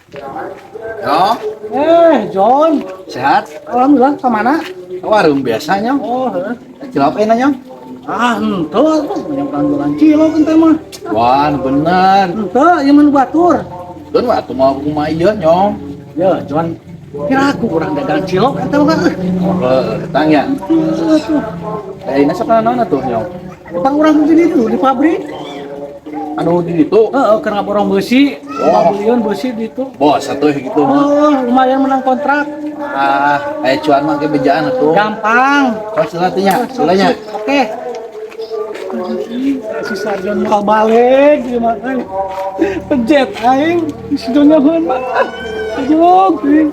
Yo, John, sehat? Alhamdulillah kemana? Ke warung biasanya. Oh, heeh. Cilok enak nyong. Ah, henteu tuh banyak jualan cilok ente mah. Wah, nu bener. Henteu, ieu mah nu batur. Don mah atuh mau kumaha ieu nyong. Ya, John. Kira aku kurang dagang cilok eta mah. Oh, ketang ya. Henteu tuh. Eh, ini sok naon atuh nyong? Utang urang di ditu di pabrik. Anu di ditu. Heeh, keur ngaborong beusi, Oh. belian beusi di ditu. Bos atuh gitu mah. Oh, lumayan menang kontrak. Ah, aya cuan mah ke bejaan atuh. Gampang. Sok sila teh nya, sila nya. Oke. Si Sarjon mau balik ieu mah euy. Pejet aing si John nyahoan mah. Goblok euy.